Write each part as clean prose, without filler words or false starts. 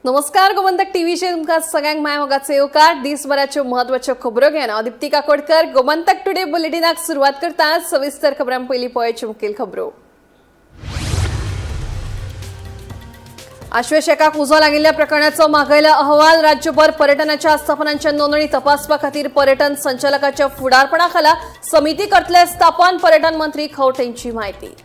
नमस्कार, गोमंतक टीव्हीचेर तुमकां सगळ्यांक माय मोगाचो येवकार. दिसभराच्यो म्हत्वाच्यो खबरो घेवन हांव दीप्ती काकोडकर गोमंतक टुडे बुलेटिनाक सुरवात करता. सविस्तर खबरां पयलीं पळोवच्यो मुखेल खबरो. आश्वे शेकाक उजो लागिल्ल्या प्रकरणाचो मागयला अहवाल. राज्यभर पर्यटनाच्या आस्थापनांच्या नोंदणी तपासपा खातीर पर्यटन संचालकाच्या फुडारपणा खाला समिती करतले स्थापन. पर्यटन मंत्री खवटेंची माहिती.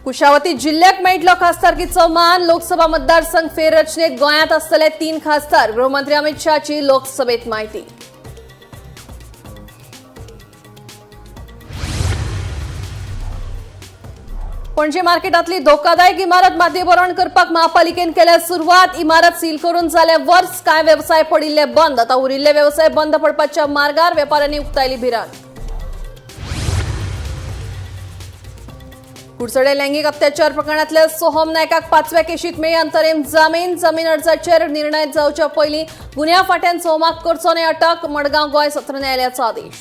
कुशावती जिल्ह्याक मेळटलो खासदारकीचो मान. लोकसभा मतदारसंघ फेररचनेत गोंयांत आसतले 3 खासदार. गृहमंत्री अमित शहाची लोकसभेत माहिती. पणजे मार्केटातली धोकादायक इमारत मातयेभरवण करपाक महापालिकेन केल्या सुरवात. इमारत सील करून जाल्या वर्स. कांय वेवसाय पडिल्ले बंद. आता उरिल्ले वेवसाय बंद पडपाच्या मार्गार. वेपाऱ्यांनी उक्तायली भिरांत. कुडचडे लैंगिक अत्याचार प्रकरणातल्या सोहम नायकाक 5व्या केशीत मेळ्ळी अंतरिम जामीन. जमीन अर्जाचेर निर्णय जावच्या पयलीं गुन्यांव फांट्यान सोहमाक करचो न्हय अटक. मडगांव गोंय सत्र न्यायालयाचो आदेश.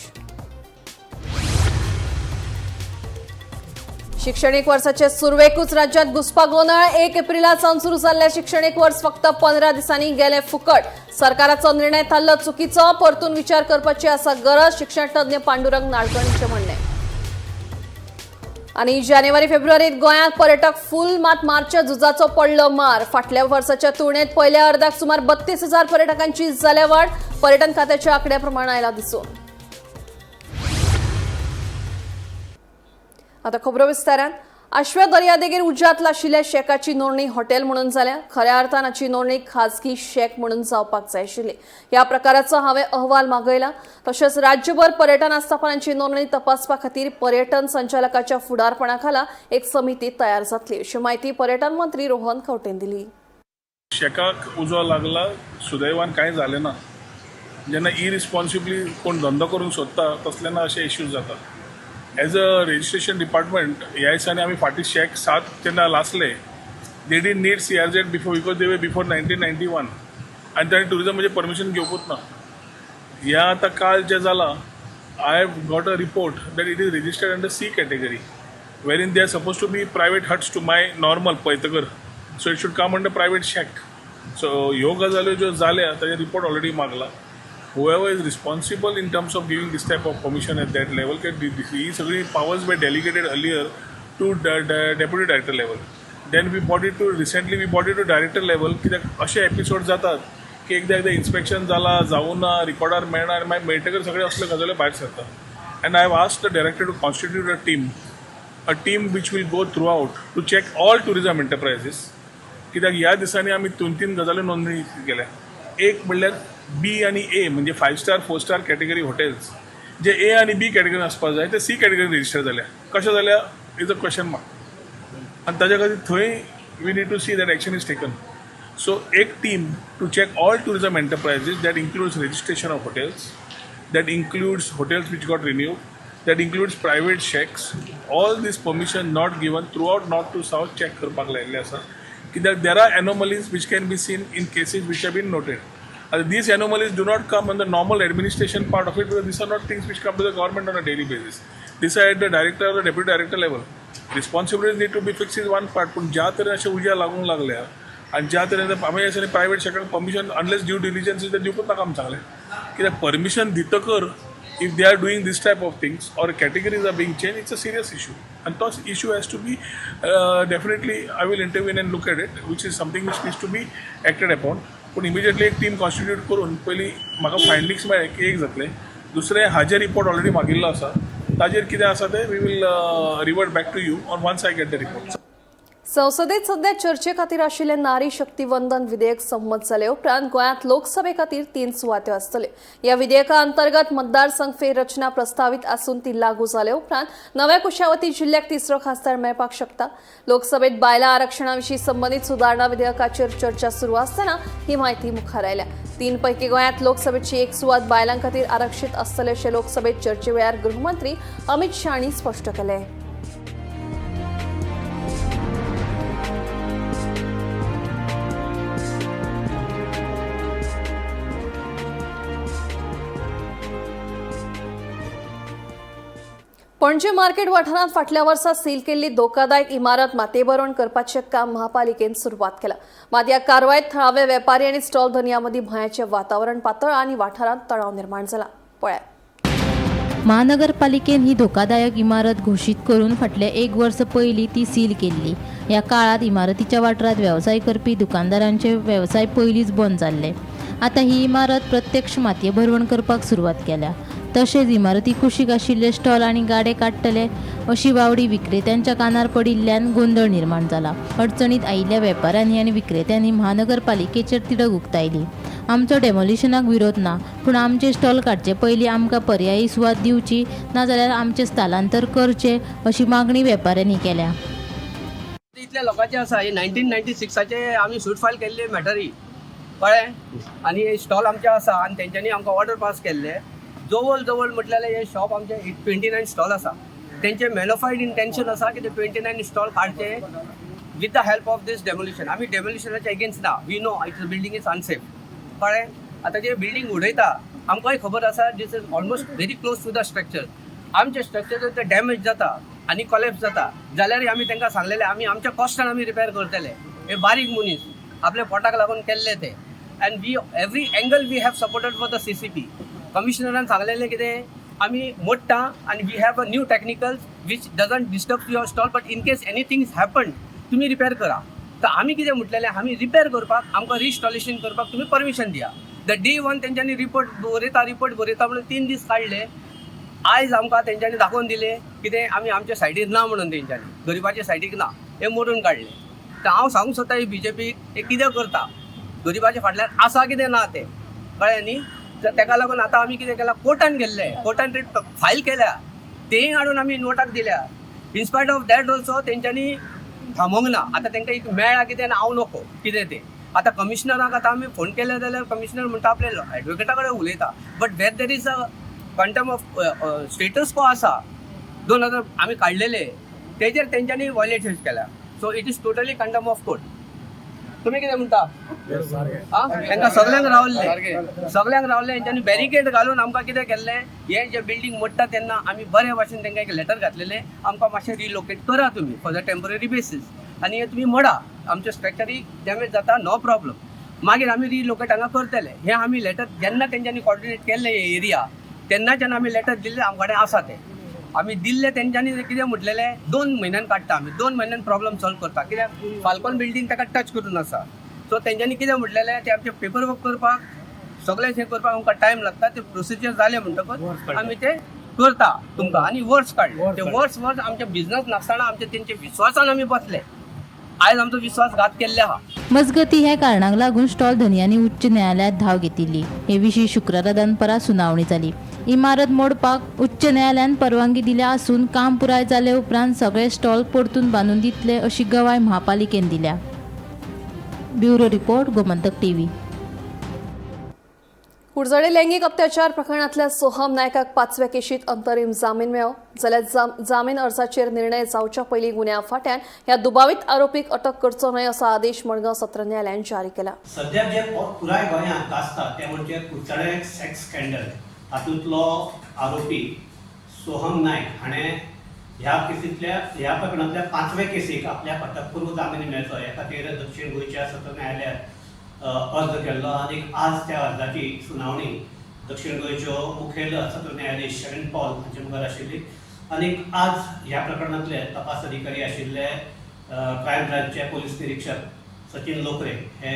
शिक्षणीक वर्साचे सुरवेकूच राज्यात घुसपा गोंदळ. 1 एप्रिला सावन सुरू जाल्लें शिक्षणीक वर्स फक्त 15 दिसांनी गेले फुकट. सरकाराचो निर्णय थारलो चुकीचो. परतून विचार करपाची आसा गरज. शिक्षण तज्ञ पांडुरंग नाडकर्णीचें म्हणणें. आणि जानेवारी फेब्रुवारीत गोंयांत पर्यटक फूल, मात मार्च झुजाचो पडलो मार. फाटल्या वर्साच्या तुळनेत पयल्या अर्दाक सुमार 32,000 पर्यटकांची जाल्या वाड. पर्यटन खात्याच्या आंकड्या प्रमाण आयला दिसून. आता खबरो विस्तारान. आश्व्या दर्यादेगेर उज्यांत लाशिल्ल्या शॅकाची नोंदणी हॉटेल म्हणून जाल्या. खऱ्या अर्थान हाची नोंदणी खाजगी शॅक म्हणून जावपाक जाय आशिल्ली. ह्या प्रकाराचो हांवें अहवाल मागयला. तशेंच राज्यभर पर्यटन आस्थापनांची नोंदणी तपासपा खातीर पर्यटन संचालकाच्या फुडारपणा खाला एक समिती तयार जातली, अशी माहिती पर्यटन मंत्री रोहन खंवटेन दिली. शेकाक उजो लागला, सुदैवान कांय जालें ना. जेन्ना इरिस्पॉन्सिबली कोण धंदो करूंक सोदता तसल्याना अशे इश्यूज जाता. एज अ रजिस्ट्रेशन डिपार्टमेंट ह्या दिसांनी आमी फाटीं शेक 7 जेन्ना लासले, they didn't need CRZ before because they were before 1991 आनी तांणी टुरिजमाचें परमिशन घेवपूच ना. ह्या आतां काल जें जालां, I have got a report that it is registered under C category, wherein they are supposed to be private huts to my normal पळयतकर, so it should come under private shack. So ह्यो गजाल्यो ज्यो जाल्या ताजे report already मागला. Whoever is responsible in terms of giving this type of permission at that level, की ही सगळी powers were delegated earlier to deputy director level, then we brought it to recently we brought it to director level. कित्याक अशे episode जातात की एकदां एकदां inspection जाला, जावूं ना, रिकॉर्डार मेळना आनी मागीर मेळटकर सगळे असल्यो गजाल्यो भायर सरता. And I have asked the director to constitute a team which will go throughout to check all tourism enterprises. कित्याक ह्या दिसांनी आमी दोन तीन गजाल्यो नोंदणी केल्या. एक म्हणल्यार बी आनी ए, म्हणजे five star, four star category hotels जे ए आनी बी कॅटेगरीन आसपाक जाय ते सी कॅटेगरीन रजिस्टर जाल्या. कशें जाल्या is a question mark. आनी ताच्या खातीर थंय we need to see that action is taken. So एक team to check all tourism enterprises, that includes registration of hotels, that includes hotels which got renewed, that includes private shacks, all this permission not given throughout north to south check करपाक लायिल्लें आसा. कित्याक there are anomalies which can be seen in cases which have been noted. आतां these anomalies do not come on the normal administration part of it because these are not things which come to the government on a daily basis. These are at the director or deputy director level. Responsibilities need to be fixed is one part, पूण ज्या तरेन अशें उज्या लागूंक लागल्या आनी ज्या तरेन आमी दिसांनी प्रायवेट शॅकाक परमिशन अनलेस ड्यू डिलिजन्स ते दिवपूच नाका आमी सांगलें. कित्याक परमिशन दितकर if they are doing this type of things or categories are being changed, it's a serious issue. And those issue has to be definitely I will intervene and look at it, which is something which needs to be acted upon. पूण immediately एक team constitute करून पयलीं म्हाका फायंडींग्स मेळ्ळे की एक जातलें. दुसरें, हाजेर रिपोर्ट ऑलरेडी मागिल्लो आसा. ताजेर कितें आसा तें we will revert back to you on once I get the report. संसदेत सध्या चर्चे खातीर आशिल्लें नारी शक्ती वंदन विधेयक संमत जाले उपरांत गोंयांत लोकसभे खातीर 3 सुवात्यो आसतल्यो. ह्या विधेयका अंतर्गत मतदारसंघ फेररचना प्रस्तावीत आसून ती लागू जाले उपरांत नव्या कुशावती जिल्ह्याक तिसरो खासदार मेळपाक शकता. लोकसभेत बायलां आरक्षणा विशीं संबंदीत सुदारणा विधेयकाचेर चर्चा सुरू आसतना ही माहिती मुखार आयल्या. 3 पैकी गोंयांत लोकसभेची एक सुवात बायलां खातीर आरक्षीत आसतले अशें लोकसभेत चर्चे वेळार गृहमंत्री अमित शाह हांणी स्पश्ट केलें. पणजे मार्केट वाठारांत फाटल्या वर्सा सील केल्ली धोकादायक इमारत मातयेभरवण करपाचें काम महापालिकेन सुरवात केलां. मात ह्या कारवायेत थळावे वेपारी आनी स्टॉल धनयां मदीं भंयाचें वातावरण पातळ्ळां आनी वाठारांत तणाव निर्माण जाला. पळयात. महानगरपालिकेन ही धोकादायक इमारत घोशीत करून फाटल्या एक वर्स पयलीं ती सील केल्ली. ह्या काळांत इमारतीच्या वाठारांत वेवसाय करपी दुकानदारांचे वेवसाय पयलींच बंद जाल्ले. आतां ही इमारत प्रत्यक्ष मातये भरवण करपाक सुरवात केल्या. तशेंच इमारती कुशीक आशिल्ले स्टॉल आनी गाडे काडटले अशी वावडी विक्रेत्यांच्या कानार पडिल्ल्यान गोंदळ निर्माण जाला. अडचणीत आयिल्ल्या वेपाऱ्यांनी आनी विक्रेत्यांनी महानगरपालिकेचेर तिडक उक्तायली. आमचो डेमोलिशनाक विरोध ना, पूण आमचे स्टॉल काडचे पयलीं आमकां पर्यायी सुवात दिवची, नाजाल्यार आमचें स्थलांतर करचें अशी मागणी वेपाऱ्यांनी केल्या. इतल्या लोकांचे आसा. हे 1996चे आमी सूट फायल केल्ले मॅटरी, कळ्ळें? आनी स्टॉल आमचे आसा आनी तेंच्यांनी आमकां ऑर्डर पास केल्ले. जवळ जवळ म्हटल्यार हे शॉप आमचे 29 स्टॉल आसा. तेंचे मेलोफायड इंटेन्शन आसा की ते 29 स्टॉल काडचे with the help of this demolition. आमी डेमोलिशनाचे एगेन्स्ट ना. We know it's building is unsafe, कळ्ळें? आतां जे बिल्डींग उडयता, आमकांय खबर आसा, this is almost very close to the structure. आमचे स्ट्रक्चर जर ते डॅमेज जाता आनी कॉलेप्स जाता जाल्यारय आमी तांकां सांगलेलें, आमी आमच्या कॉस्टान आमी रिपेर करतले. हे बारीक मनीस आपल्या पोटाक लागून केल्ले ते, and we every angle we have supported for the CCP. कमिशनरान सांगलेलें कितें, आमी मोडटा आनी we have a new technical which doesn't disturb your stall, but in case anything is happen, तुमी रिपेर करा. तर आमी कितें म्हटलेलें, आमी रिपेर करपाक आमकां रिस्टॉलेशन करपाक तुमी परमिशन दिया. The day one तेंच्यांनी रिपोर्ट बरयता, रिपोर्ट बरयता म्हणून 3 दीस काडले. आयज आमकां तेंच्यांनी दाखोवन दिलें कितें, आमी आमच्या सायडीर ना म्हणून. तेंच्यांनी गरिबाच्या सायडीक ना, हें मोडून काडलें. तर हांव सांगूंक सोदता, ही बीजेपी हे कितें करता, गरिबाच्या फाटल्यान आसा कितें ना तें, कळ्ळें न्ही? तर तेका लागून आतां आमी कितें केलां, कोर्टान गेल्ले, कोर्टान रिट फायल केल्या, तेय हाडून आमी नोटाक दिल्या. In spite of that also तेंच्यांनी थांबोवंक ना. आतां तेंकां एक मेळ्ळा कितें ना, हांव नको कितें तें. आतां कमिशनराक आतां आमी फोन केले जाल्यार कमिशनर म्हणटा आपल्या एडवोकेटा कडेन उलयता, but where there is a contempt of status quo आसा, 2000 आमी काडलेले, तेजेर तेंच्यांनी वॉयलेशन केल्या. So it is totally contempt of court. तुमी कितें म्हणटा? आं, तांकां सगल्यांक रावल्ले, सगल्यांक रावल्ले. हेंच्यांनी बॅरिकेड घालून आमकां कितें केल्लें, हें जें बिल्डींग मोडटा तेन्ना आमी बरे भाशेन तांकां एक लेटर घातलेलें, आमकां मातशें रिलोकेट करा तुमी फॉर the temporary basis आनी हें तुमी मोडा, आमचें स्ट्रक्चरय डॅमेज जाता, नो प्रॉब्लम, मागीर आमी रिलोकेट हांगा करतले. हें आमी लेटर जेन्ना तेंच्यांनी कॉर्डिनेट केल्लें हे एरिया, तेन्नाच्यान आमी लेटर दिल्लें, आमचे कडेन आसा तें आमी दिल्ले. तेंच्यांनी कितें म्हटलेलें, 2 म्हयन्यान काडटा आमी, 2 म्हयन्यान प्रॉब्लम सॉल्व करता, कित्याक फाल्कॉन बिल्डींग ताका टच करून आसा. सो तेंच्यांनी कितें म्हटलेलें, ते आमचे पेपर वर्क करपाक, सगळें हें करपाक आमकां टायम लागता, ते प्रोसिजर जालें म्हणटकच आमी ते करता तुमकां. आनी वर्स काडले ते, वर्स वर्स आमचे बिजनस नासतना आमचे तेंचे विश्वासान आमी बसले. आयज आमचो विश्वासघात केल्ले आहा. मजगती, ह्या कारणाक लागून स्टॉल धनयांनी उच्च न्यायालयात धाव घेतिल्ली. हे विशीं शुक्रारा दनपरां सुनावणी जाली. इमारत मोडपाक उच्च न्यायालयान परवानगी दिल्या आसून काम पुराय जाले उपरांत सगळे स्टॉल परतून बांदून दितले अशी गवाय महापालिकेन दिल्या. Bureau report, Gomantak TV. Curchorem लैंगिक अत्याचार प्रकरणांतल्या सोहम नायकाक पांचव्या केशीत अंतरीम जामीन मेळ्ळो, जाल्यार जामीन अर्जाचेर निर्णय जावच्या पयलीं गुन्यांव फांट्यान ह्या दुबावीत आरोपीक अटक करचो न्हय असो आदेश मडगांव सत्र न्यायालयान जारी केला. सद्या जे पुराय गोंयांत गाजता तें म्हणजे कुडचडें सेक्स स्कँडल. हातूंतलो आरोपी सोहम नायक हाणें ह्या केसींतल्या, ह्या प्रकरणांतल्या पांचवे केसीक आपल्याक अटकपूर्व जामीन मेळचो हे खातीर दक्षीण गोंयच्या सत्र न्यायालयात अर्ज केल्लो आनी आज त्या अर्जाची सुनावणी दक्षीण गोंयच्यो मुखेल सत्र न्यायाधीश शरण पॉल हांचे मुखार आशिल्ली. आनी आज ह्या प्रकरणांतले तपास अधिकारी आशिल्ले क्रायम ब्रांचचे पोलीस निरीक्षक सचिन लोकरे हे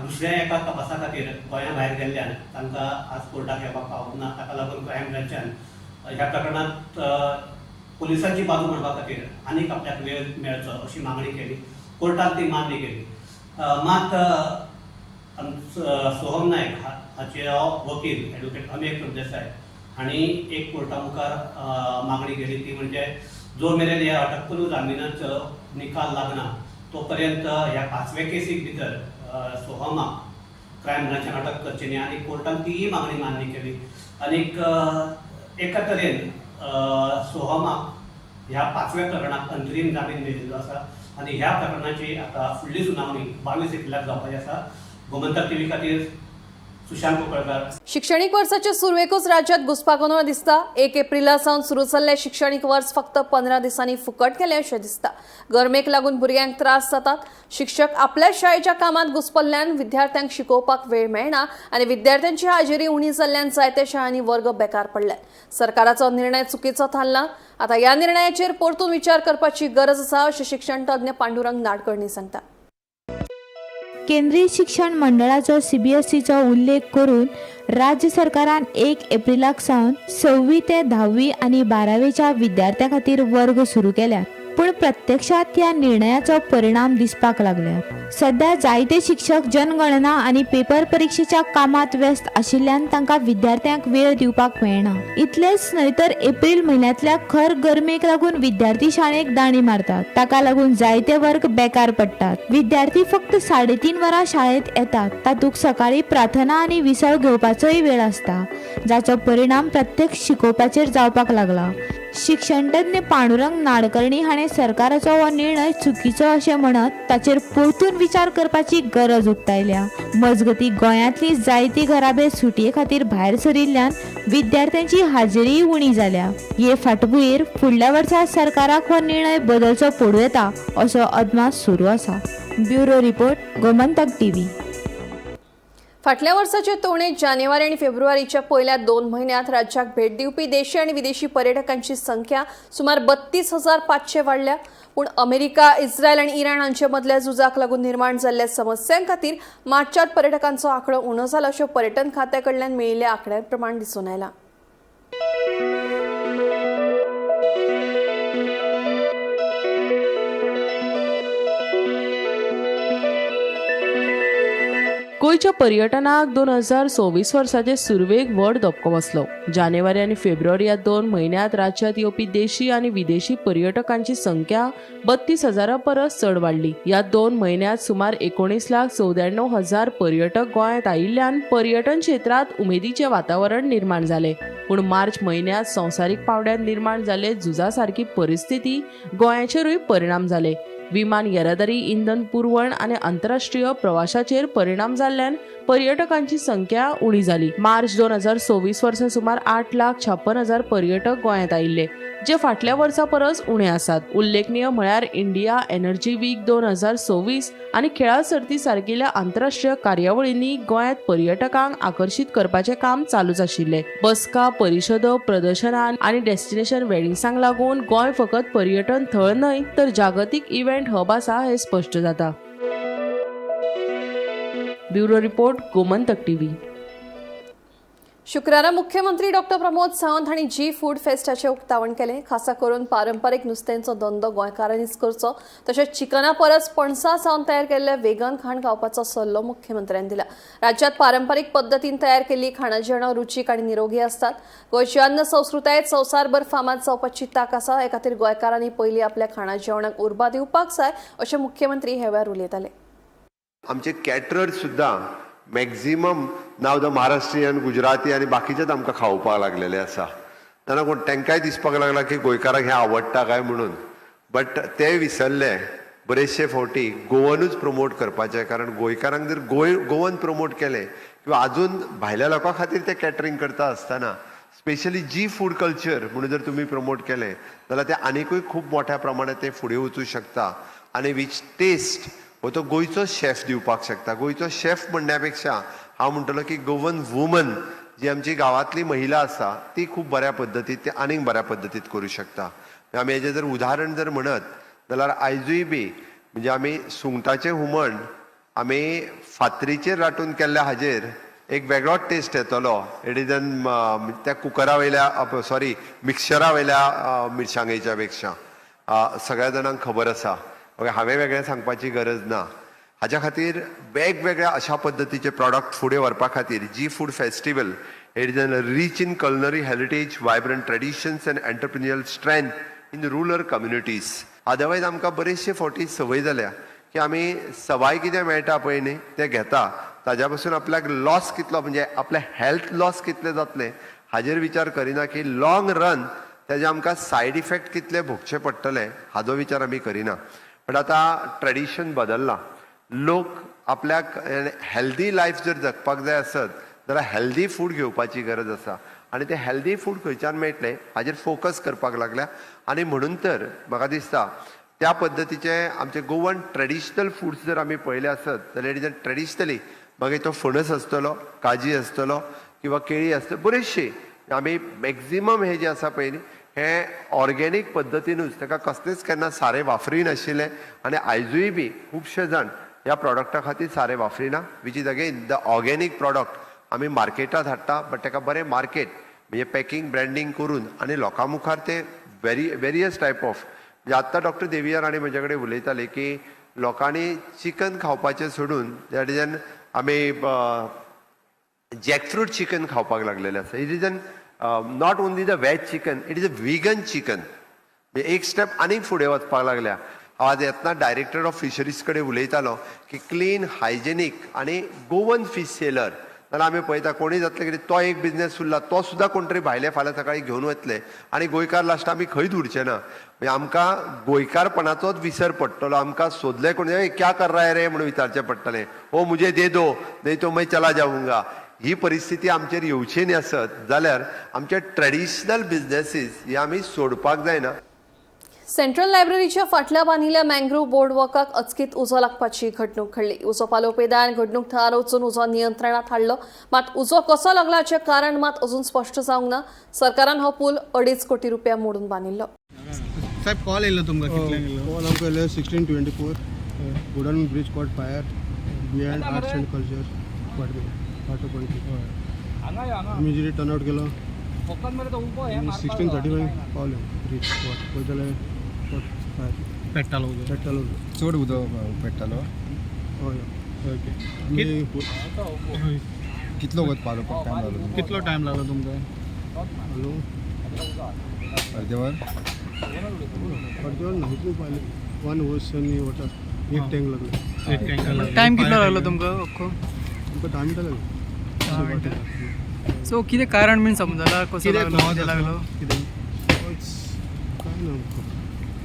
दुसऱ्या एका तपासा खातीर गोंया भायर गेल्ल्यान तांकां आज कोर्टाक येवपाक पावूंक ना. ताका लागून क्रायम ब्रांचान ह्या प्रकरणांत पुलिसांची बाजू मांडपा खातीर आनीक आपल्याक वेळ मेळचो अशी मागणी केली. कोर्टान ती मान्य केली. मात आमचो सोहम नायक हाचे वकील एडवोकेट अमेय प्रभुदेसाय हांणी एक कोर्टा मुखार मागणी केली, ती म्हणजे जो मेरेन ह्या अटकपूर्व जामिनाचो निकाल लागना तो पर्यंत ह्या पांचव्या केसीक भितर सोहमाक क्रायम ब्रांचान अटक करची न्ही. आनी कोर्टान तीय मागणी मान्य केली आनीक एका तरेन सोहमाक ह्या पांचव्या प्रकरणाक अंतरीम जामीन मेळिल्लो आसा आनी ह्या प्रकरणाची आतां फुडली सुनावणी 22 एप्रिलाक जावपाची आसा. गोमंतक टीव्ही खातीर सुशांत कुंकळकार. शिक्षणीक वर्साचे सुरवेकूच राज्यात घुस्पागोंदळ दिसता. 1 एप्रिला सावन सुरू जाल्लें शिक्षणीक वर्स फक्त 15 दिसांनी फुकट गेलें अशें दिसता. गरमेक लागून भुरग्यांक त्रास जातात. शिक्षक आपल्या शाळेच्या कामांत घुस्पल्ल्यान विद्यार्थ्यांक शिकोवपाक वेळ मेळना आनी विद्यार्थ्यांची हाजेरी उणी जाल्ल्यान जायत्या शाळांनी वर्ग बेकार पडल्यात. सरकाराचो निर्णय चुकीचो थारला. आतां ह्या निर्णयाचेर परतून विचार करपाची गरज आसा अशें शिक्षण तज्ञ पांडुरंग नाडकर्णी सांगता. केंद्रीय शिक्षण मंडळाचो सीबीएसईचो उल्लेख करून राज्य सरकारान 1 एप्रिलाक सावन 6वी ते 10वी आनी 12वेच्या विद्यार्थ्यां खातीर वर्ग सुरू केल्यात, पूण प्रत्यक्षात ह्या निर्णयाचो परिणाम दिसपाक लागल्यात. सध्या जायते शिक्षक जनगणना आनी पेपर परिक्षेच्या कामात व्यस्त आशिल्ल्यान तांकां विद्यार्थ्यांक वेळ दिवपाक मेळना. इतलेंच न्हय तर एप्रिल म्हयन्यांतल्या खर गरमेक लागून विद्यार्थी शाळेक दाणी मारतात. ताका लागून जायते वर्ग बेकार पडटात. विद्यार्थी फक्त 3.5 वरां शाळेंत येतात. तातूंत सकाळी प्रार्थना आनी विसव घेवपाचोय वेळ आसता, जाचो परिणाम प्रत्यक्ष शिकोवपाचेर जावपाक लागला. शिक्षणतज्ञ पांडुरंग नाडकर्णी हाणें सरकाराचो हो निर्णय चुकीचो अशें म्हणत ताचेर परतून विचार करपाची गरज उक्तायल्या. मजगतीं, गोंयांतली जायती घराबे सुटये खातीर भायर सरिल्ल्यान विद्यार्थ्यांची हाजेरीय उणी जाल्या. हे फाटभुंयेर फुडल्या वर्सा सरकाराक हो निर्णय बदलचो पडूं येता असो अदमास सुरू आसा. Bureau report, Gomantak TV. फाटल्या वर्साचे तुळनेत जानेवारी आनी फेब्रुवारीच्या पयल्या 2 म्हयन्यांत राज्याक भेट दिवपी देशी आनी विदेशी पर्यटकांची संख्या सुमार 32,500 वाडल्या. पूण अमेरिका, इस्रायल आनी इराण हांचे मदल्या झुजाक लागून निर्माण जाल्ल्या समस्यां खातीर मार्चांत पर्यटकांचो आंकडो उणो जाला अशें पर्यटन खात्या कडल्यान मेळिल्ल्या आंकड्या प्रमाण दिसून आयलां. गोंयच्या पर्यटनाक 2026 वर्साचे सुरवेक व्हड धपको बसलो. जानेवारी आनी फेब्रुवारी ह्या 2 म्हयन्यांत राज्यांत येवपी देशी आनी विदेशी पर्यटकांची संख्या 32,000 परस चड वाडली. ह्या 2 म्हयन्यांत सुमार 19,94,000 पर्यटक गोंयांत आयिल्ल्यान पर्यटन क्षेत्रांत उमेदीचें वातावरण निर्माण जालें. पूण मार्च म्हयन्यांत संवसारीक पांवड्यार निर्माण जाल्ले झुजा सारकी परिस्थिती गोंयाचेरूय परिणाम जाले. विमान येरादारी, इंधन पुरवण आनी आंतरराष्ट्रीय प्रवाशाचेर परिणाम जाल्ल्यान पर्यटकांची संख्या उणी जाली. मार्च 2026 वर्सा सुमार 8,56,000 पर्यटक गोंयांत आयिल्ले, जे फाटल्या वर्सा परस उणे आसात. उल्लेखनीय म्हळ्यार इंडिया एनर्जी वीक 2026 आनी खेळां सर्ती सारकिल्या आंतरराष्ट्रीय कार्यावळींनी गोंयांत पर्यटकांक आकर्शीत करपाचें काम चालूच आशिल्लें. बसका, परिशदो, प्रदर्शनां आनी डेस्टिनेशन वेडिंग्सांक लागून गोंय फकत पर्यटन थळ न्हय तर जागतीक इव्हेंट हब आसा हें स्पश्ट जाता. Bureau report, Gomantak TV. शुक्रारा मुख्यमंत्री डॉक्टर प्रमोद सावंत हांणी जी फूड फेस्टाचें उक्तावण केलें. खासा करून पारंपारीक नुस्त्यांचो धंदो गोंयकारांनीच करचो, तशेंच चिकना परस पणसा सावन तयार केल्लें वेगन खाण खावपाचो सल्लो मुख्यमंत्र्यान दिला. राज्यांत पारंपारीक पद्दतीन तयार केल्ली खाणां जेवणां रुचीक आनी निरोगी आसतात. गोंयची अन्न संस्कृतायेत संवसारभर फामाद जावपाची तांक आसा. हे खातीर गोंयकारांनी पयलीं आपल्या खाणां जेवणाक उर्बा दिवपाक जाय अशें मुख्यमंत्री ह्या वेळार उलयताले. आमचे कॅटरर सुद्दां maximum now the Maharashtrian, Gujarati आनी बाकीचेच आमकां खावोवपाक लागलेले आसा. जाणा कोण तांकांय दिसपाक लागला की गोंयकारांक हें आवडटा काय म्हणून, बट ते विसरले बरेचशे फावटी गोवनूच प्रमोट करपाचें. कारण गोंयकारांक जर गोवन प्रमोट केलें किंवा आजून भायल्या लोकां खातीर ते कॅटरींग करता आसतना स्पेशली जी फूड कल्चर म्हणून जर तुमी प्रमोट केलें जाल्यार तें आनिकूय खूब मोठ्या प्रमाणात तें फुडें वचूं शकता. आनी which test हो तो गोंयचो शेफ दिवपाक शकता. गोंयचो शेफ म्हणण्या पेक्षा हांव म्हणटलो की गोवन वुमन जी आमची गांवांतली महिला आसा ती खूब बऱ्या पद्दतीत ते आनीक बऱ्या पद्दतीत करूं शकता. आमी हेजें जर उदाहरण जर म्हणत जाल्यार आयजूय बी म्हणजे आमी सुंगटाचें हुमण आमी फातरीचेर राटून केल्ल्या हाजेर एक वेगळोच टेस्ट येतलो. It is an त्या कुकरा वयल्या, सॉरी, मिक्सचरा वयल्या मिरसांगेच्या पेक्षा सगळ्या जाणांक खबर आसा. ओके, हांवें वेगळें सांगपाची गरज ना. हाज्या खातीर वेगवेगळ्या अशा पद्दतीचे प्रॉडक्ट फुडें व्हरपा खातीर G food festival, it is an rich in culinary heritage, vibrant traditions and entrepreneurial strength in rural communities. Otherwise आमकां बरेचशे फावटी संवय जाल्या की आमी सवाय कितें मेळटा पळय न्ही तें घेता. ताज्या पासून आपल्याक लॉस कितलो, म्हणजे आपलें हेल्थ लॉस कितलें जातलें हाजेर विचार करिना की लॉंग रन तेजे आमकां सायड इफेक्ट कितले भोगचे पडटले हाजो विचार आमी करिना. बट आतां ट्रेडिशन बदल्लां. लोक आपल्याक हेल्दी लायफ जर जगपाक जाय आसत जाल्यार हेल्दी फूड घेवपाची गरज आसा आनी तें हेल्दी फूड खंयच्यान मेळटलें हाजेर फोकस करपाक लागल्या. आनी म्हणून तर म्हाका दिसता त्या पद्दतीचे आमचे गोवन ट्रेडिशनल फुड्स जर आमी पळयले आसत जाल्यार it is traditionally मागीर तो फणस आसतलो, काजी आसतलो किंवा केळी आसतली, बरेचशी आमी मॅक्झिमम हे जे आसा पळय न्ही हे ऑर्गेनीक पद्दतीनूच ताका कसलेंच केन्ना सारें वापरी नाशिल्लें आनी आयजूय बी खुबशे जाण ह्या प्रॉडक्टा खातीर सारें वापरिना, which is again the organic product आमी मार्केटांत हाडटा, बट ताका बरें मार्केट म्हणजे पॅकिंग ब्रँडींग करून आनी लोकां मुखार ते वेरियस टायप ऑफ म्हणजे आत्तां डॉक्टर देविया राणे म्हजे कडेन उलयताले की लोकांनी चिकन खावपाचें सोडून that is an आमी जॅकफ्रूट चिकन खावपाक लागलेले आसा. It is an not only the veg chicken, it is a vegan chicken. म्हणजे एक स्टेप आनीक फुडें वचपाक लागल्या. हांव आज येतना डायरेक्टर ऑफ फिशरीज कडेन उलयतालो की क्लीन हायजेनीक आनी गोवन फीश सेलर जाल्यार आमी पळयता कोणूय जातले कितें तो एक बिजनेस उरला तो सुद्दां कोण तरी भायले फाल्यां सकाळीं घेवन वतले आनी गोंयकार लास्ट आमी खंयच उरचे ना. म्हणजे आमकां गोंयकारपणाचोच विसर पडटलो. आमकां सोदले कोण, "ए, क्या कर रहा है रे" म्हणून विचारचें पडटलें. "हो मुझे दे दो, नहीं तो मैं चला जाऊंगा." ही परिस्थिती आमचेर येवची न्ही आसत जाल्यार आमचे ट्रेडिशनल बिजनेसीस हे आमी सोडपाक जायना. सेंट्रल लायब्ररीच्या फाटल्या बांदिल्ल्या मँग्रोव्ह बोर्डवॉकाक अचकीत उजो लागपाची घडणूक घडली. उजो पालोवपी दळान घडणूक थळार वचून उजो नियंत्रणात हाडलो, मात उजो कसो लागला हाचें कारण मात अजून स्पश्ट जावंक ना. सरकारान हो पूल 2.5 कोटी रुपया मोडून बांदिल्लो. साहेब, कॉल येयल्लो तुमकां कितल्यांक येयल्लो? कॉल आमकां येयल्ले 16:24, wooden bridge caught fire behind Arts and Culture Department, Patto, Panaji. Immediately turn out केलो. 16:35 पावले ब्रीज स्पॉट. पळयता जाल्यार कॉट फायर. पेट्टालो उजो? पेट्टालो. चड उदक पेट्टालो? हय. ओके. आमी कितलो वत पालोवपाक टायम लागलो तुमकां? कितलो टायम लागलो तुमकां? हॅलो. अर्दे वर? अर्दें वर ना, इतलें पावलें. वन होस आनी वॉटर एक टँक लागले. एक टँकर. टायम कितलो लागलो तुमकां अख्खो? आमकां 10 मिनटां लागली. 10 मिनटां. सो कितें कारण बीन समजला, कसो कितें लागलो, cause कितें आसा? लागलो? कितें? काय ना आमकां.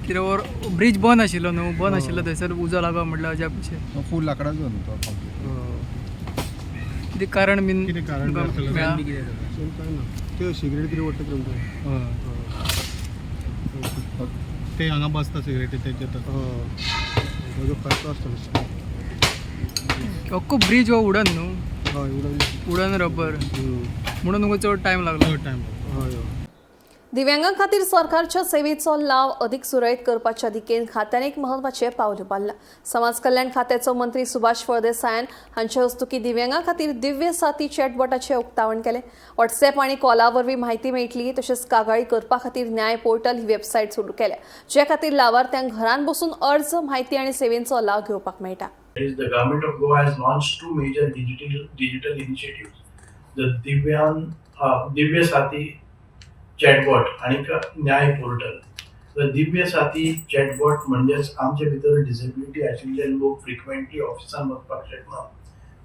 कितें वर ब्रीज बंद आशिल्लो न्हू, बंद आशिल्लो थंयसर उजो लागप म्हटल्यार अजाप कशें. तो फूल लाकडाचो न्हू तो complete. हय. कितें कारण बीन कितें कारण तुमकां आसतलें? मेळ्ळां? सेम काय ना, ते सिगरेट कितें ओडटा ते आमकां. हय. ते हांगा बसता सिगरेटी तेजे तर. हय, ताजो खर्चो आसता. अख्खो ब्रीज हो वुडन न्हू? हय, वुडन. वुडन रबर म्हणून तुमकां चड टायम लागलो. चड टायम लागलो. हय हय. दिव्यांगां खातीर सरकारच्या सेवेचो लाव अधिक सुरळीत करपाच्या दिकेन खात्यान एक म्हत्वाचें पावल उबारलां. समाज कल्याण खात्याचो मंत्री सुभाष फळदेसायान हांचे हस्तुकीं दिव्यांगां खातीर दिव्य साथी चॅटबॉटाचें उक्तावण केलें. व्हॉट्सॅप आनी कॉला वरवीं म्हायती मेळटली. तशेंच कागाळी करपा खातीर न्याय पोर्टल ही वेबसायट सुरू केल्या, जे खातीर लावार्थ्यांक घरांत बसून अर्ज, म्हायती आनी सेवेंचो लाव घेवपाक मेळटा. Is the government of Goa has launched two major digital initiatives, the Divya Sathi chatbot आणि न्याय portal. The Divya Sathi chatbot म्हणजेच आमचे भितर डिसेबिलिटी आशिल्ले लोक फ्रिक्वेंटली ऑफिसान वचपाक शकना,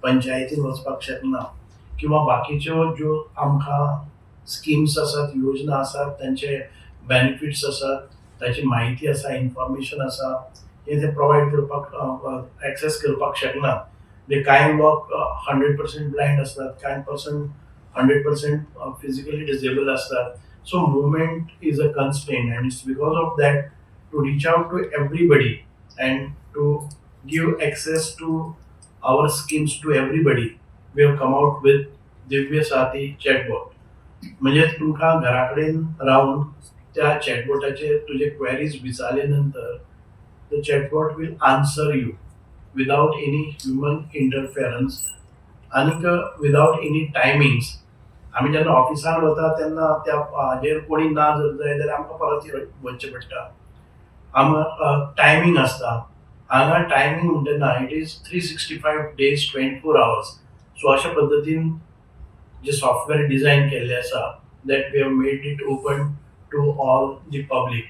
पंचायतीन वचपाक शकना किंवा बाकीच्यो ज्यो आमकां स्किम्स आसात, योजना आसात, तांचे बेनिफिट्स आसात, ताची म्हायती आसा, इन्फॉर्मेशन आसा, हे ते प्रोवायड करपाक, एक्सेस करपाक शकना. म्हणजे कांय लोक 100% ब्लायंड आसतात, कांय पर्सन 100% फिजिकली डिसेबल आसतात. So movement is a constraint and it's because of that, to reach out to everybody and to give access to our schemes to everybody, we have come out with Divya Sathi chatbot. म्हणजे तुमकां घरा कडेन रावन त्या चॅटबॉटाचेर तुजे queries विचारले नंतर the chatbot will answer you without any human interference आनीक विदाउट एनी टायमिंग्स. आमी जेन्ना ऑफिसान वता तेन्ना त्या हाजेर कोणी ना जर जाय जाल्यार आमकां परत वचचें पडटा. आमकां टायमींग आसता. हांगा टायमींग म्हणटा ना, it is 365 days, 24 hours. So अशा पद्दतीन जे सॉफ्टवेअर डिझायन केल्लें आसा, that we have made it open to all the public.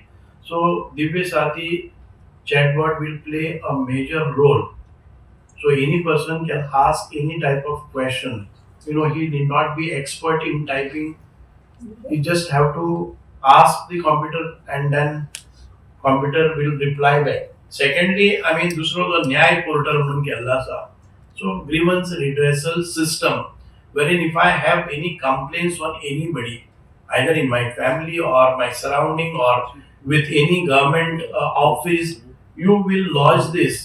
So Divya Sathi chatbot will play a major role. So any person can ask any type of question. He need not be expert in typing. He just have to ask the computer and then computer will reply back. Secondly, I mean, दुसरो जो न्याय portal म्हणून केल्लो आसा, so grievance redressal system. wherein if I have any complaints on anybody, either in my family or my surrounding or with any government office, you will lodge this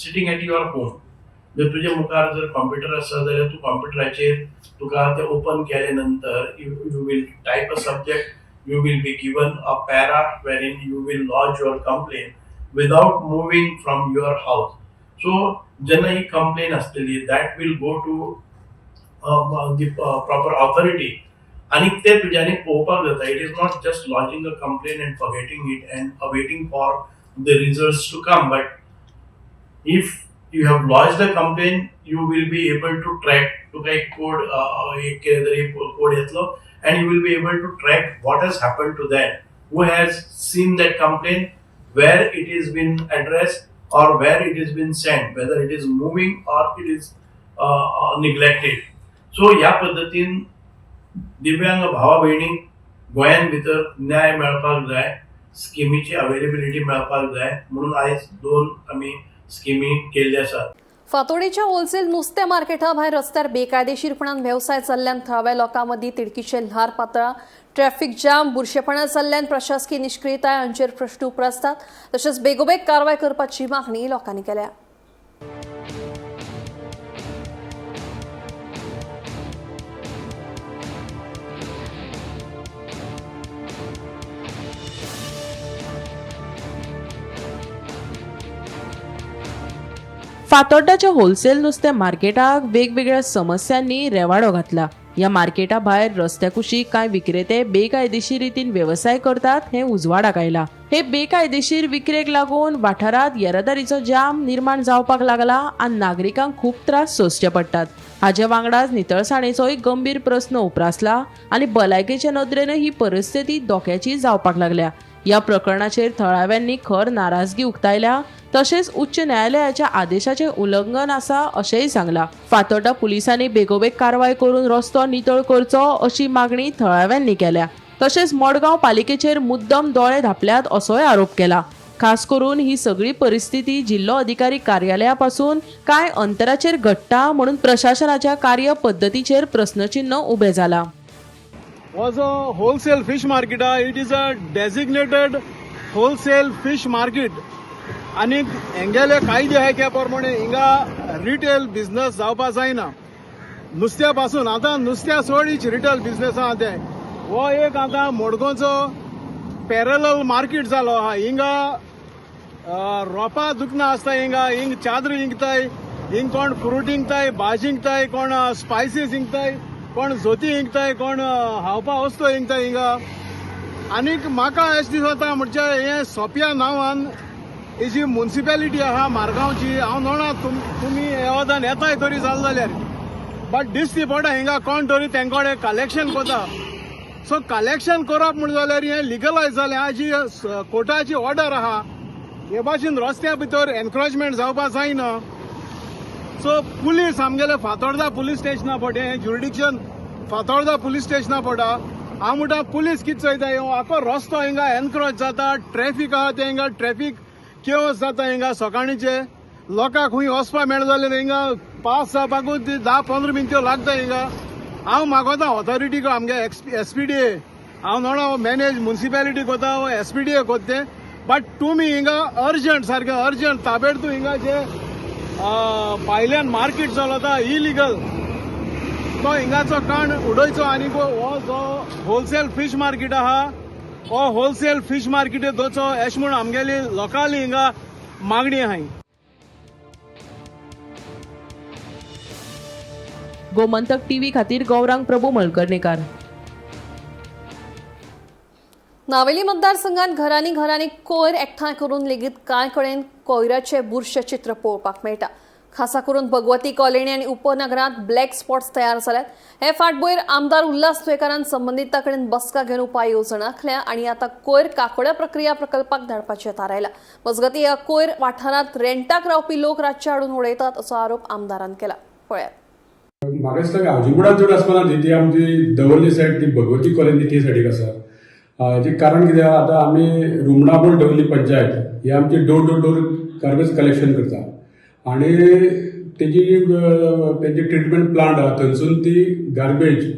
sitting at your home. जर तुज्या मुखार जर computer आसा जाल्यार तूं कॉम्प्युटराचेर तुका तें open केले नंतर you will type a subject, you will be given a para wherein you will lodge your complaint without moving from your house. So जेन्ना ही कंप्लेन आसतली, that will go to the proper authority आनी ते तुज्यानी पळोवपाक जाता. It is not just lodging a complaint and forgetting it and awaiting for the results to come, but if you have lodged the complaint, you will be able to track. तुका एक code, एक कितें तरी code येतलो and you will be able to track what has happened to that, who has seen that complaint, where it is been addressed or where it is been sent, whether it is moving or it is neglected. So ह्या पद्दतीन दिव्यांग भावा भयणींक गोंयान भितर न्याय मेळपाक जाय, स्किमीची availability मेळपाक जाय म्हणून आयज दोन आमी स्किमी केल्ले आसात. फातोडेच्या होलसेल नुस्तें मार्केटा भायर रस्त्यार बेकायदेशीरपणान वेवसाय चल्ल्यान थळाव्या लोकां मदीं तिडकीचे ल्हार पातळा. ट्रॅफिक जाम, बुरशेपणां जाल्ल्यान प्रशासकीय निश्क्रियताय हांचेर प्रश्न उप्रासतात. तशेंच बेगोबेग कारवाय करपाची मागणी लोकांनी केल्या. फातोड्डाच्या होलसेल नुस्तें मार्केटाक वेगवेगळ्या समस्यांनी रेवाडो घातला. ह्या मार्केटा भायर रस्त्या कुशीक कांय विक्रेते बेकायदेशीर रितीन वेवसाय करतात हें उजवाडाक आयला. हे बेकायदेशीर विक्रेक लागून वाठारांत येरादारीचो जाम निर्माण जावपाक लागला आनी नागरिकांक खूब त्रास सोंसचे पडटात. हाजे वांगडाच नितळसाणेचोय गंभीर प्रस्न उप्रासला आनी भलायकेचे नदरेनय ही परिस्थिती धोक्याची जावपाक लागल्या. ह्या प्रकरणाचेर थळाव्यांनी खर नाराजगी उक्तायल्या, तशेंच उच्च न्यायालयाच्या आदेशाचें उल्लंघन आसा अशेंय सांगलां. फातोड्डा पुलिसांनी बेगोबेग कारवाय करून रस्तो नितळ करचो अशी मागणी थळाव्यांनी केल्या. तशेंच मडगांव पालिकेचेर मुद्दम दोळे धांपल्यात असोय आरोप केला. खास करून ही सगळी परिस्थिती जिल्लो अधिकारी कार्यालया पासून कांय अंतराचेर घडटा म्हणून प्रशासनाच्या कार्य पद्दतीचेर प्रस्नचिन्ह उबें जालां. Was a wholesale fish market. It is a designated wholesale fish market. आनी हेंगेले कायदे आहाय त्या प्रमाणे हिंगा रिटेल बिझनस जावपा जायना नुस्त्या पासून. आतां नुस्त्या सोड रिटेल बिझनस आहा तें. हो एक आतां मडगांवचो पॅरलल मार्केट जालो आहा. हिंगा रोपा दुकनां आसता, हिंगा हिंग चादर इंकताय, हिंग कोण फ्रूट इंकताय, भाजी इंकताय, कोण स्पायसीस इंकताय, कोण जोती इंकताय, कोण हावपा वस्तू इंकताय हिंगा. आनीक म्हाका अशें दिसता म्हणजे हें सोंप्या नांवान ही जी मुन्सिपेलिटी आहा मारगांवची, हांव नोणा तुमी हे वतान येताय तरी जालें जाल्यार, बट दिसती पडटा हिंगा कोण तरी तेंकोडे कलेक्शन करता. सो कलेक्शन करप म्हण जाल्यार हें लिगलायज जालें. जी कोर्टाची ऑर्डर आहा हे भाशेन रस्त्या भितर एनक्रोचमेंट जावपा जायना. सो पुलीस आमगेले फातोर्डा पुलीस स्टेशना पडटा, हें ज्युरिडिक्शन फातोर्डा पुलीस स्टेशना पडटा. हांव म्हणटा पुलीस कितें चोयता, आखो रस्तो हिंगा एनक्रोच जाता, ट्रॅफीक आहा तें हिंगा ट्रॅफीक केवस जाता. हिंगा सकाळीचे लोकांक खूंय वचपा मेळना जाल्यार हिंगा पास जावपाकूच 10-15 मिनट्यो लागता हिंगा. हांव मागोता ऑथॉरिटीक, आमगे एसपीडीए, हांव नोणा मॅनेज मुन्सिपेलिटी कोता एसपीडीए कोत्ता तें, बट तुमी हिंगा अर्जंट, सारकें अर्जंट ताबेडतोब हिंगा जे भायल्यान मार्केट चलता इलिगल तो हिंगाचो काण उडयचो. आनी हो जो होलसेल फीश मार्केट आहा हो होलसेल फीश मार्केट दवरचो अशें म्हूण आमगेली लोकांली हिंगा मागणी आहाय. गोमंतक टीव्ही खातीर गौरांग प्रभू मलकर्णेकार. नावेली मतदारसंघात घरांनी घरांनी कोयर एकठांय करून लेगीत कांय कडेन कोयराचे बुरशें चित्र पळोवपाक मेळटा. खासा करून भगवती कॉलनी आनी उपनगरांत ब्लॅक स्पॉट्स तयार जाल्यात. हे फाटभुंयेर आमदार उल्हास तुयेंकारान संबंदितां कडेन बसका घेवन उपाय येवजण आंखल्या आनी आतां कोयर काकोड्या प्रक्रिया प्रकल्पाक धाडपाचें थारायलां. मजगतीं ह्या कोयर वाठारांत रेंटाक रावपी लोक रातचे हाडून उडयतात असो आरोप आमदारान केला. पळयात. म्हाका दिसता हावजिंग बोर्डान चड आसपाना ती आमची दवर्ली सायड ती भगवती कॉलनी ती सायडीक आसा. हाजें कारण कितें आहा, आतां आमी रुमणापूर दवर्ली पंचायत ही आमची door to door garbage collection करता आनी तेजी तेजी ट्रिटमेंट प्लांट आहा थंयसून ती गार्बेज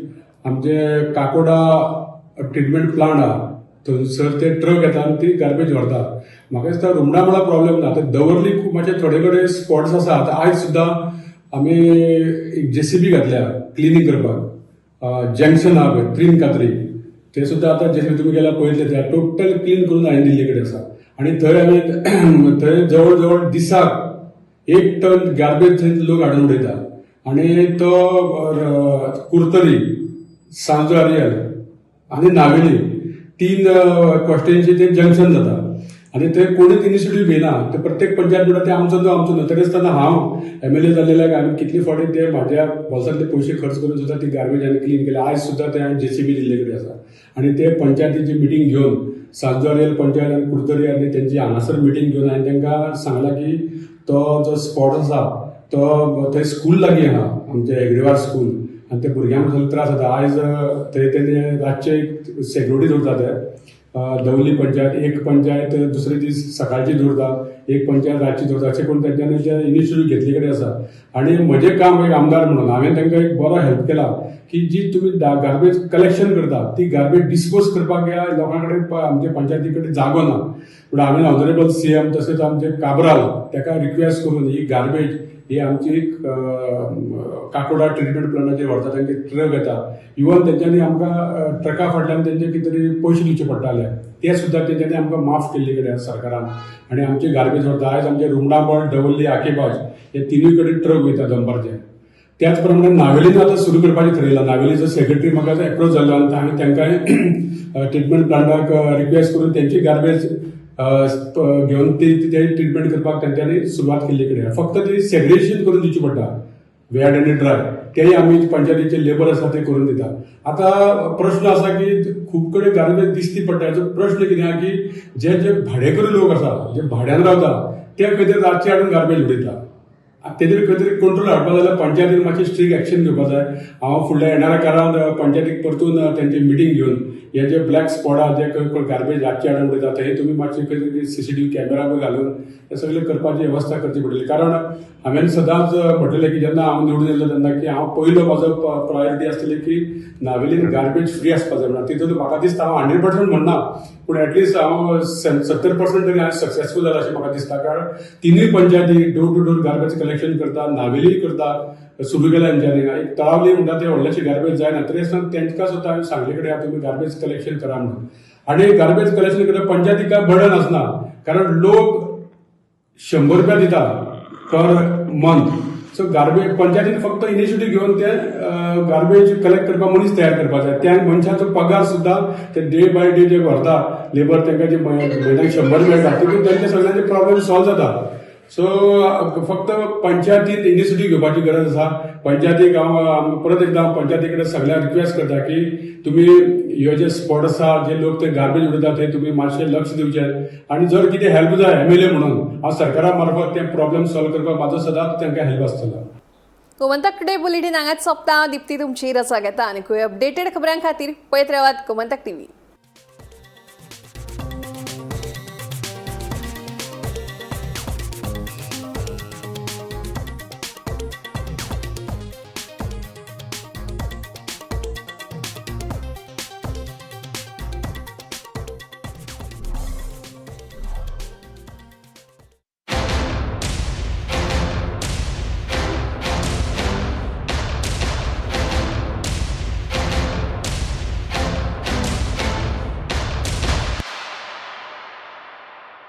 आमचे काकोडा ट्रिटमेंट प्लांट आहा थंयसर ते ट्रक येता आनी ती गार्बेज व्हरता. म्हाका दिसता रुमडामळा प्रॉब्लेम ना. आतां दवर्ली खूब मातशे थोडे कडेन स्पॉट्स आसा. आतां आयज सुद्दां आमी एक जेसीबी घातल्या क्लिनींग करपाक. जंक्शन आहा पळय त्रीन कात्री, ते सुद्दां आतां जेसीबी तुमी गेल्यार पळयतले, ते टोटल क्लीन करून हांवें दिल्ले कडेन आसा. आनी थंय हांवें थंय जवळ जवळ दिसाक 1 टन गार्बेज थंय लोक हाडून उडयता. आनी तो कुर्तरी, सांजो आरियल आनी नावेली तीन कॉन्स्टिट्युएन्सी ते जंक्शन जाता आनी थंय कोणूच इनिशिएटीव घेयना. ते प्रत्येक पंचायत म्हणटा ते आमचो न्हू, आमचो न्हू. तरी आसतना हांव एमएलए जाल्ल्याक हांवें कितले फावटी ते म्हाज्या बोल्सांतले पयशे खर्च करून सुद्दां ती गार्बेज हांवें क्लीन केल्या. आयज सुद्दां ते हांवें जेसीबी दिल्ले कडेन आसा आनी ते पंचायतीची मिटींग घेवन सांजो आरियल पंचायत आनी कुर्तरी आनी तेंची हांगासर मिटींग घेवन हांवें तांकां सांगलां की तो जो स्पॉट आसा तो थंय स्कूल लागीं आहा आमचे हेगडेवार स्कूल आनी ते भुरग्यांक सगळे त्रास जाता. आयज थंय तेणी रातचे एक सेक्युरिटी दवरता. ते दवली पंचायत, एक पंचायत दुसरे दीस सकाळची दवरता, एक पंचायत रातची दवरता. अशें करून तेंच्यांनी ते इनिशिएटीव घेतले कडेन आसा. आनी म्हजें काम एक आमदार म्हणून हांवें तांकां एक बरो हेल्प केला की जी तुमी गार्बेज कलेक्शन करता ती गार्बेज डिस्पोज करपाक ह्या लोकां कडेन, आमच्या पंचायती कडेन जागो ना. पूण हांवें ऑनरेबल सीएम तशेंच आमचे काब्राल ताका रिक्वेस्ट करून ही गार्बेज ही आमची काकोडा ट्रिटमेंट प्लांटाचेर व्हरता. तांचे ट्रक येता. इवन तेंच्यांनी आमकां ट्रका फाटल्यान तेंचे कितें तरी पयशे दिवचे पडटाले, ते सुद्दां तेंच्यांनी आमकां माफ केल्ले कडेन सरकारान आनी आमची गार्बेज व्हरता. आयज आमचे रुमडामळ, दवर्ली, आकेबाज हे तिनूय कडेन ट्रक वयता दनपारचे. त्याच प्रमाणे नावेलीन आतां सुरू करपाचें थरयलां. नावेलीचो सेक्रेटरी म्हाका एप्रोच जाल्लो आनी हांवें तांकांय ट्रिटमेंट प्लांटाक रिक्वेस्ट करून तेंची गार्बेज घेवन ती ते ट्रिटमेंट करपाक तेंच्यांनी सुरवात केल्ली कडेन. फक्त ती सेग्रिगेशन करून दिवची पडटा, वेट आनी ड्राय. तेय आमी पंचायतीचे लेबर आसा ते करून दिता. आतां प्रश्न आसा की खूब कडेन गार्बेज दिसती पडटा. हाचो प्रश्न कितें आहा की जे जे भाडेकरू लोक आसा, जे भाड्यान रावता, ते खंय तरी रातचे हाडून गार्बेज उडयता. तेजेर खंय तरी कंट्रोल हाडपा जाल्यार पंचायतीन मातशी स्ट्रीक एक्शन घेवपा जाय. हांव फुडल्या येणाऱ्या काळांत पंचायतीक परतून तेंची मिटींग घेवन हे जे ब्लॅक स्पॉट आहा, जे खंय गार्बेज रातचे हाडून उडयता, थंय तुमी मातशी खंय तरी सीसीटीव्ही कॅमेरा बी घालून हे सगळें करपाची वेवस्था करची पडटली. कारण हांवें सदांच म्हटलेलें की जेन्ना हांव निवडून येयलो तेन्ना की हांव पयलो म्हाजो प्रायोरिटी आसतली की नावेलीन गार्बेज फ्री आसपा जाय म्हणून. तितून म्हाका दिसता हांव 100% म्हणना, पूण एटलिस्ट हांव 70% तरी हांव सक्सेसफूल जाला अशें म्हाका दिसता. कारण तिनूय पंचायती door to door garbage collection करता, नावेली करता, सुरू केला तेंच्यांनी. एक तळावली म्हणटा ते व्हडलेशे गार्बेज जायना, तरी आसतना तेंकां सुद्दां हांवें सांगले कडेन तुमी गार्बेज कलेक्शन करा म्हणून. आनी गार्बेज कलेक्शन करता पंचायतीक काय बर्डन आसना, कारण लोक 100 रुपया दिता पर मंथ. सो गार्बेज पंचायतीन फक्त इनिशिएटीव घेवन ते गार्बेज कलेक्ट करपाक मनीस तयार करपाक जाय. त्या मनशाचो पगार सुद्दां ते डे बाय डे जे व्हरता लेबर, तांकां जे म्हयन्याक 100 मेळटा, तितून तेंचे सगळ्यांचे प्रॉब्लेम सॉल्व जाता. सो फक्त पंचायतीन इनिशिएटीव घेवपाची गरज आसा. पंचायतीक हांव परत एकदां पंचायती कडेन सगळ्यांक रिक्वेस्ट करता की तुमी ह्यो जे स्पॉट आसा, जे लोक ते गार्बेज उडयता, ते तुमी मातशें लक्ष दिवचें. आनी जर कितें हेल्प जाय एमएलए म्हणून हांव सरकारा मार्फत ते प्रॉब्लेम सॉल्व करपाक म्हाजो सदांच तांकां हेल्प आसतलो. गोमंतक टुडे बुलेटिन हांगाच सोंपता. दिप्ती तुमची रजा घेता आनी अपडेटेड खबरां खातीर पळयत रावात गोमंतक टीव्ही.